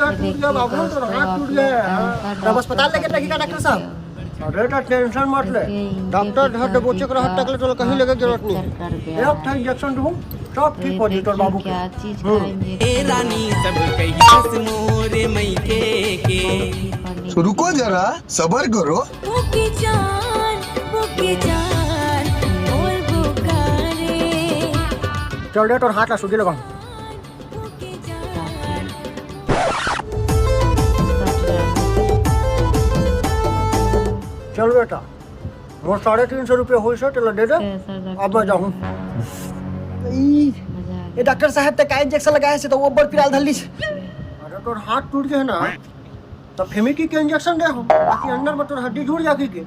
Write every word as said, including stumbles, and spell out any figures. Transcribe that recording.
टूट गया बाबू, तोर हाथ टूट गया है। हाँ। तब अस्पताल लेके जाएगी का डॉक्टर साहब? अरे तो टेंशन मत ले, डॉक्टर घर दबोचे कर हाथ तक ले, तोला कहीं लेके जरूरत नहीं। एक ठा इंजेक्शन दूँ, सब ठीक हो जी तोर बाबू के। हम्म। ए रानी सब कही बस मोरे मइके के। रुको जरा, सबर करो। बुकी जान, बुकी जान, मोर बुका रे। चल रे, तोर हाथ ला सूजी लगाऊं। चल बेटा, मोर साढ़े तीन सौ रुपया होइस हे, तेला दे दे। अब मैं जाहूँ। ई, ये डॉक्टर साहब ते का इंजेक्शन लगाए से तो वो बड़ पिराल धर लीस। अरे तोर हाथ टूट गया है ना, तो फिमिकी के इंजेक्शन दे हो, ताकि अंदर में तोर हड्डी जुड़ जाके के।